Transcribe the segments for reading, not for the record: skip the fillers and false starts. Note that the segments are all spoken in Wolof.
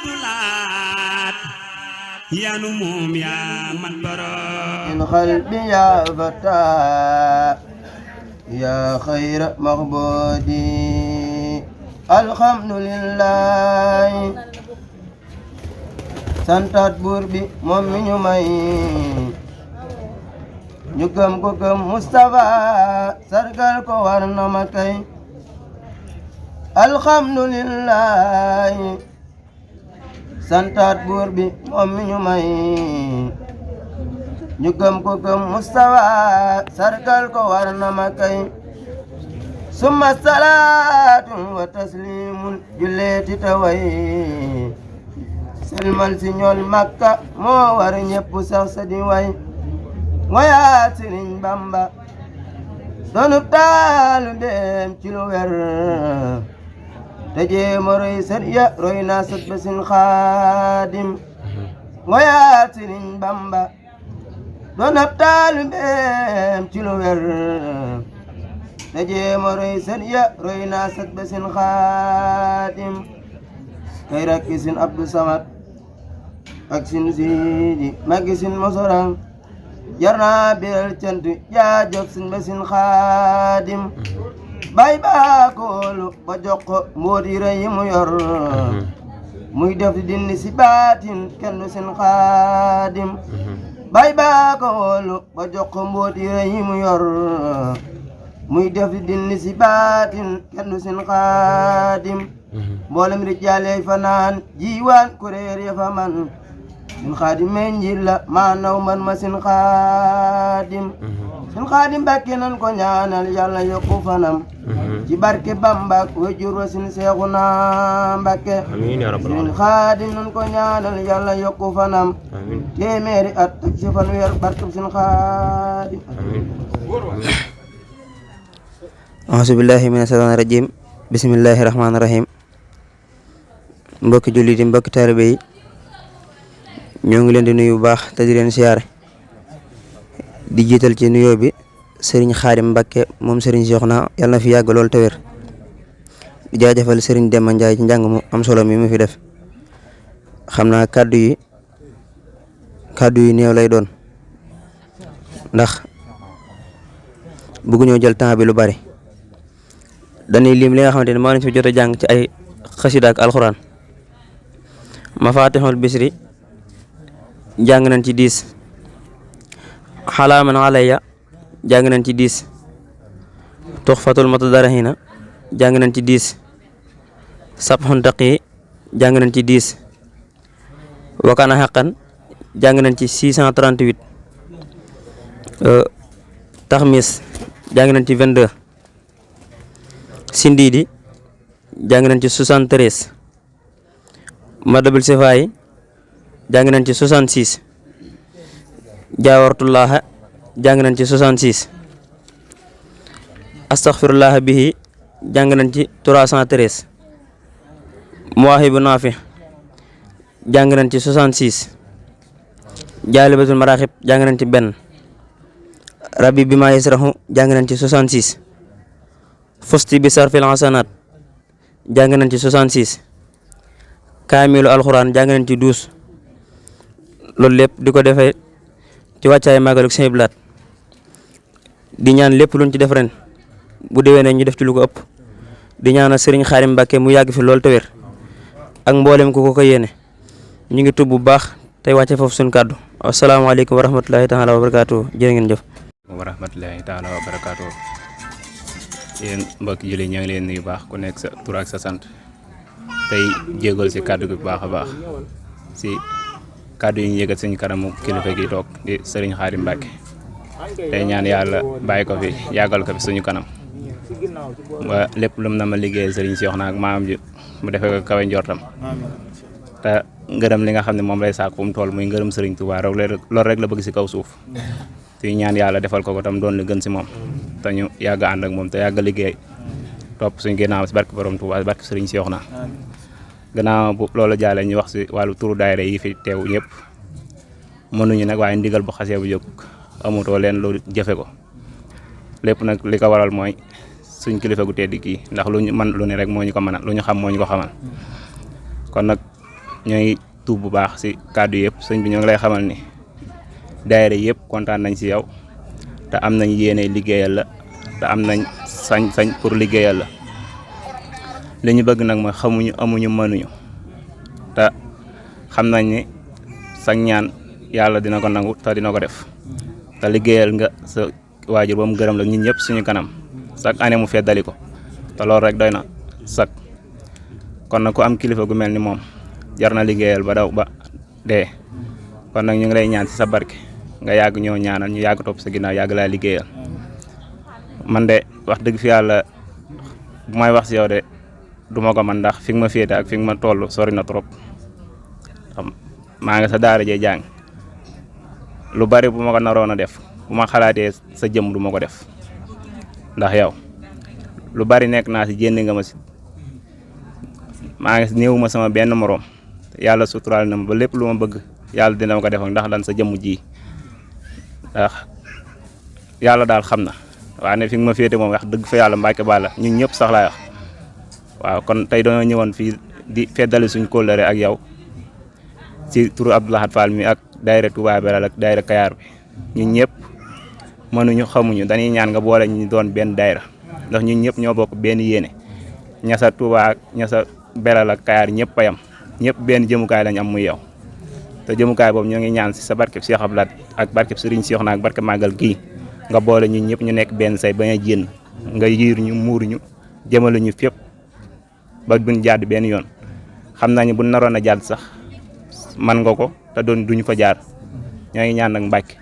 Abdulaat yanu moom yaa mat borom in qalbi ya fata ya khayra maghbudi alhamdulillah santat buur bi moom mi ñu may ñu gëm ko gëm Mustafa sargal ko war na ma kay alhamdulillah santat buur bi moom mi ñu may ñu gëm ko gëm Mustafa sargal ko war na ma kay summa salaatu wa taslimun julleeti taway selmal si ñool Makka moo war ñépp sax sa di way ngoyaat Sëriñ Bamba doonub taalibeem ci lu wer te jéema roy sët ya roy naa sët ba sin Xaadim ngoyaat Sëriñ Bamba doonub taalibeem ci lu wer te jéema roy sët ya roy naa sët ba sin Xaadim kay rakki sin Abdou Samad ak sin Sidi magi sin mosorang jar naa biral cant jaajëf sin ba sin Xaadim bay baa koolu ba jox ko mbooti rëy yi mu yor muy def di dindi si baatin kenn du sin Xaadim bay baa koolu ba jox ko mbooti rëy yi mu yor muy def di dindi si baatin kenn du sin Xaadim mboolem rijaale fa naan jiwaan kuréer ya fa man sin Xaadim me njir la maanaw man ma sin Xaadim sin Xaadim Mbàkke nan ko ñaanal yàlla yokku fanam ci barke Bamba wajur wa sin Seexuna Mbàkke sin Xaadim nan ko ñaanal yàlla yokku fanam téeméeri at ak si fanweer barke sin Xaadim auzu billahi mina shaytaani rajim bismillahi rahmaani rahim mbokki jullit yi mbokki taalibe yi ñoo ngi leen di nuyu bu baax te di leen siyaare di jiital ci nuyoo bi Serigne Khadim Mbacke moom Serigne Cheikhouna yàlla na fi yàgg lool te wér di jaajëfal Serigne Demba Ndiaye ci njàng mu am solo mi mu fi def xam naa kàddu yi néew lay doon ndax bëgguñoo jël temps bi lu bari dañuy lim li nga xamante ne moo nañ fi jot a jàng ci ay xasida ak alxuraan Mafatihul Bisri jàng nañ ci 10 xalaaman alayya jàng nañ ci 10 tuxfatul mutadarrihina jàng nañ ci 10 sabxun taqi jàng nañ ci 10 wakana xaqan jàng nañ ci 638 taxmis jàng nañ ci 22 sindiidi jàng nañ ci 73 madabul sifaay jàng nañ ci 66 jaawartullaha jàng nañ ci 66 astaghfirullah bihi jàng nañ ci 313 muwaahibu naafi jàng nañ ci 66 jaalibatul maraaxib jàng nañ ci benn rabbi bi ma yasrahu jàng nañ ci 66 fusti bi sarfil hasanat jàng nañ ci 66 kaamilu alxuraan jàng nañ ci 12 loolu lépp di ko defee ci wàccaay màggalu Sëñ Abdou Lahad di ñaan lépp luñ ci def ren bu déwénee ñu def ci lu ko ëpp di ñaanal Serigne Khadim Mbacke mu yàgg fi lool te wér ak mboolem ku ko yéene ñu ngi tubb bu baax tey wàcce foofu suñu kàddu asalaamaaleykum wa rahmatulahi taala wa barakaatu jërë ngeen jëf. wa rahmatulahi taala wa barakaatu yéen mbokki julli ñoo ngi leen nuyu baax ku nekk sa tur ak sa sant tey jégal si kàddu gi bu baax a baax si kàddu yi ñu yëgal suñu kanamu kilifa gi toog di Serigne Khadim Mbacke tey ñaan yàlla bàyyi ko fi yàggal ko fi suñu kanam ba lépp lu mu na ma liggéeyal Serigne Cheikhouna ak maam ji mu defee ko kawe njortam te ngërëm li nga xam ne moom lay saak fu mu toll muy ngërëm Serigne Touba loolu rek la bëgg si kaw suuf te ñaan yàlla defal ko tam doon li gën si moom te ñu yàgg ànd ak moom te yàgg liggéey topp suñu ginnaaw si barke borom Touba si barke Serigne Cheikhouna gannaaw bu loolu jàllee ñu wax si wàllu turu daayira yi fi teew ñëpp mënuñu nag waaye ndigal bu xasee bu jóg amutoo leen lu jëfe ko lépp nag li ko waral mooy suñ kilifa gu tedd kii ndax lu ñu man lu ne rek moo ñu ko mënal lu ñu xam moo ñu ko xamal kon nag ñoo ngi tuub bu baax si kàddu yëpp sëñ bi ñoo ngi lay xamal ni daayira yëpp kontaan nañ si yow te am nañ yéene liggéeyal la te am nañ sañ-sañ pour liggéeyal la li ñu bëgg nag mooy xamuñu amuñu mënuñu te xam nañ ni sax ñaan yàlla dina ko nangu te dina ko def te liggéeyal nga sa waajur ba mu gërëm la ñun ñëpp suñu kanam chaque année mu feddali ko te loolu rek doy na sax kon nag ku am kilifa gu mel ni moom jar na liggéeyal ba daw ba dee kon nag ñu ngi lay ñaan ci sa barke nga yàgg ñoo ñaanal ñu yàgg topp sa ginnaaw yàgg laa liggéeyal man de wax dëgg fi yàlla bu may wax si yow de duma ko man ndax fi nga ma féete ak fi nga ma toll sori na trop maa nga sa daara jee jàng lu bari bu ma ko naroon a def bu ma xalaatee sa jëm du ma ko def ndax yow lu bari nekk naa si jénn nga ma si maa ngi néew ma sama benn moroom yàlla suturaal na ma ba lépp lu ma bëgg yàlla dina ma ko defal ndax lan sa jëmm ji ndax yàlla daal xam na waaye ne fi nga ma féete moom wax dëgg fa yàlla Mbàkke Balla ñun ñëpp sax laa wax waaw kon tey dañoo ñëwoon fii di feddali suñ kóllëre ak yow ci turu Abdou Lahad Fall mi ak daayira Touba Belal ak daayira Kayar bi ñun ñëpp mënuñu xamuñu dañuy ñaan nga boole ñu doon benn daayira ndax ñun ñëpp ñoo bokk benn yéene ñasa Touba ak ñasa Belal ak Kayar ñëpp a yam ñëpp benn jëmukaay lañ am muy yow te jëmukaay boobu ñoo ngi ñaan ci sa barkeb Cheikh Abdou Lahad ak barkeb Serigne Cheikh na ak barkeb màggal gii nga boole ñun ñëpp ñu nekk benn say bañ a jénn nga yiir ñu muur ñu jëmale ñu fépp ba buñ jàdd benn yoon xam nañu buñ naroon a jàdd sax man nga ko te doon duñu fa jaar ñoo ngi ñaan nag Mbàkke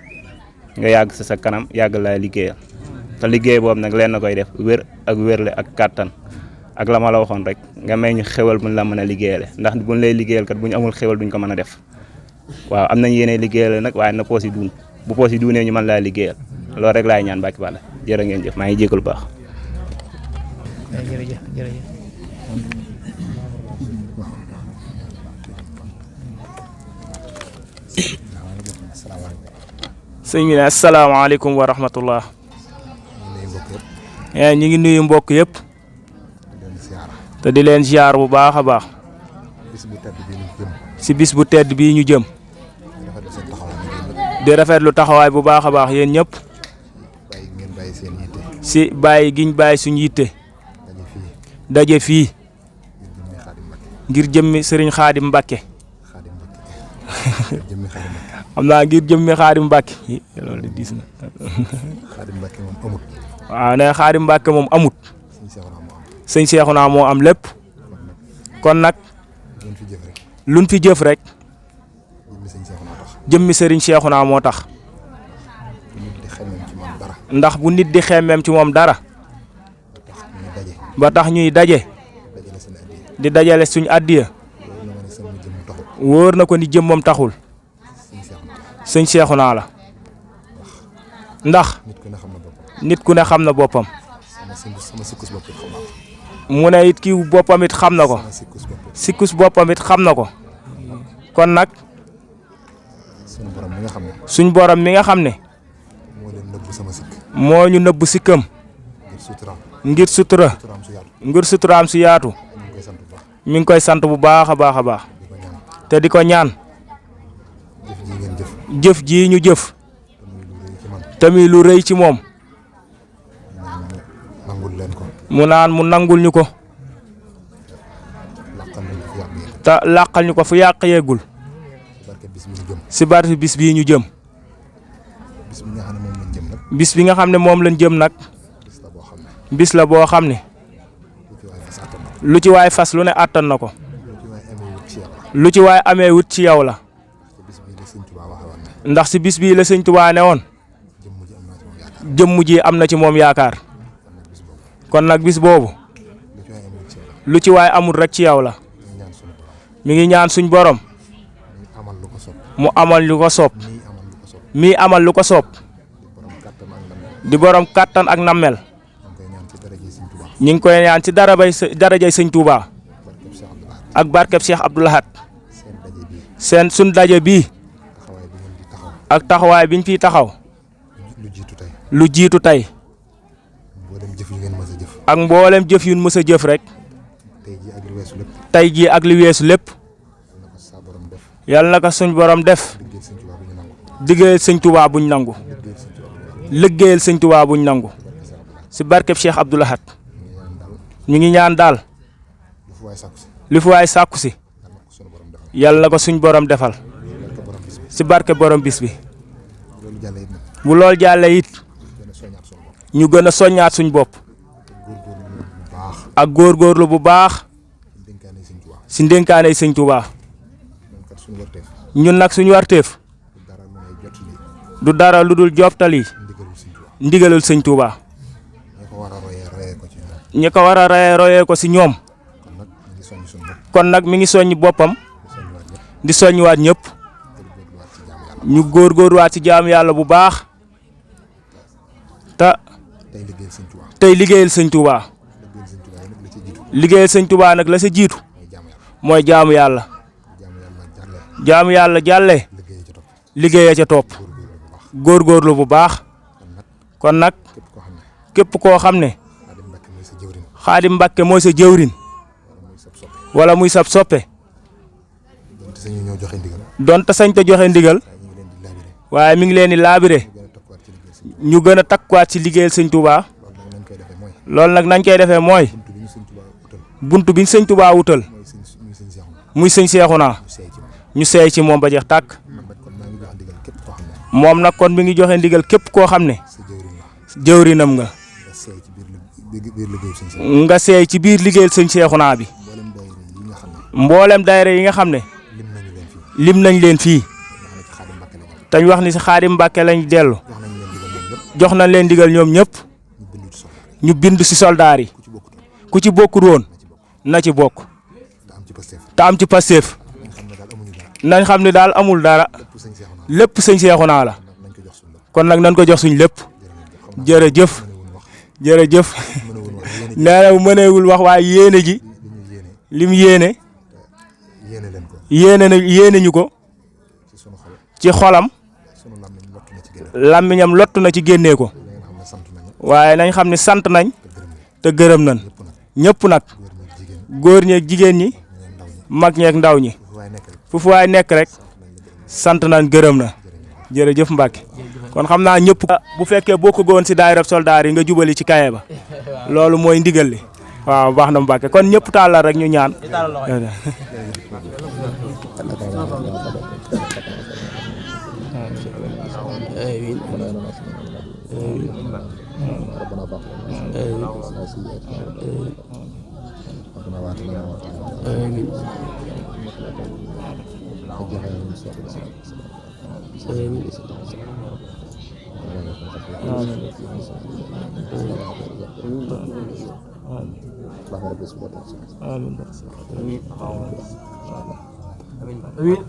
nga yàgg sa kanam yàgg laa liggéeyal te liggéey boobu nag leen na koy def wér ak wérle ak kàttan ak la ma la waxoon rek nga may ñu xewal buñ la mën a liggéeyale ndax buñ lay liggéeyal kat buñ amul xewal duñ ko mën a def waaw am nañ yéene liggéeyal nag waaye na poos yi duun bu poos yi duunee ñu mën laa liggéeyal loolu rek laay ñaan Mbàkke Balla jërë ngeen jëf maa ngi jégalu baax. jërëjëf. sëñ bi ne asalaamaaleykum wa rahmatullah. ñu ngi nuyu mbokk yëpp. te di leen ziar bu baax a baax. si bis bu tedd bii ñu jëm. di rafetlu taxawaay bu baax a baax yéen ñëpp. si bàyyi giñ bàyyi suñ yitte. daje fii. ngir jëmmi Serigne Khadim Mbacké. xam naa ngir jëmmi Khadim Mbacké loolu de diis na. waaw ne Khadim Mbacké moom amut. sëñ Seexuna moo am lépp. kon nag luñ fi jëf rek jëmmi Serigne Seexuna moo tax. ndax bu nit di xemmeem ci moom dara ba tax ñuy daje di dajale suñ addiya wóor na ko ni jëmmam taxul sëñ Seexuna la ndax nit ku ne xam na boppam mu ne it kii boppam it xam na ko sikkus boppam it xam na ko kon nag suñ borom mi nga xam ne moo ñu nëbb sikkam ngir sutura ngir suturaam su yaatu mi ngi koy sant bu baax a baax a baax te di ko ñaan jëf ji ñu jëf tamit lu rëy ci moom mu naan mu nangul ñu ko te làqal ñu ko fu yàq yeggul si barke bis bii ñu jëm bis bi nga xam ne moom lañ jëm nag bis la boo xam ne lu ci waay fas lu ne àttan na ko lu ci waay amee wut ci yow la ndax si bis bii la sëñ Tuubaa ne woon jëmm ji am na ci moom yaakaar kon nag bis boobu lu ci waay amul rek ci yow la mi ngi ñaan suñ borom mu amal lu ko soob mii amal lu ko soob di borom kàttan ak nammel ñu ngi koy ñaan ci darajay sëñ Touba ak barkeb Cheikh Abdou Lahad seen suñ daje bii ak taxawaay biñ fiy taxaw lu jiitu tey ak mboolem jëf yu mës a jëf rek tey jii ak li weesu lépp yàlla na ko suñ borom def liggéeyal sëñ Tuubaa buñ nangu liggéeyal sëñ Tuubaa buñ nangu si barkeb Cheikh Abdoul Ahad ñu ngi ñaan daal li fu waay sàkku si yàlla na ko suñ borom defal si barke borom bis bi bu lool jàllee it ñu gën a soññaat suñ bopp ak góorgóorlu bu baax si ndénkaane sëñ Tuubaa ñun nag suñu warteef du dara lu dul jottali ndigalul sëñ Tuubaa ñi ko war a royee ko si ñoom kon nag mi ngi soññ boppam di soññiwaat ñëpp ñu góorgóorluwaat ci jaamu yàlla bu baax te tey liggéeyal sëñ Tuubaa liggéeyal sëñ Tuubaa nag la sa jiitu mooy jaamu yàlla jàllee liggéeya ca topp góorgóorlu bu baax kon nag képp koo xam ne Xaadim Mbàkke mooy sa jëwrin wala muy sab soppe donte sañ te joxe ndigal waaye mi ngi leen di laabire ñu gën a takkuwaat ci liggéeyal sëñ Tuubaa loolu nag nañ koy defee mooy buntu bi sëñ Tuubaa wutal muy sëñ Seexuna ñu seey ci moom ba jeex tàkk moom nag kon mi ngi joxe ndigal képp koo xam ne jëwrinam nga seey ci biir liggéeyal sëñ Seexuna bi mboolem daayira yi nga xam ne lim nañ leen fii tañ wax ni si Xaadim Mbàkke lañ dellu jox nañ leen ndigal ñoom ñëpp ñu bind si soldaar yi ku ci bokkul woon na ci bokk te am ci Pastef nañ xam ne daal amul dara lépp sëñ Seexuna la kon nag nañ ko jox suñ lépp jërëjëf nee na mëneewul wax waaye yéene ji lim yéene ñu ko ci xolam làmmiñam lottu na ci génnee ko waaye nañ xam ne sant nañ te gërëm nañ ñëpp nag góor ñeeg jigéen ñi mag ñeeg ndaw ñi fu waay nekk rek sant nañ gërëm na jërëjëf Mbacke kon xam naa ñëpp bu fekkee bokk goon si daayira soldaar yi nga jubali ci kaye ba loolu mooy ndigal li waaw baax na Mbacke kon ñëpp tàllal rek ñu ñaan Amin.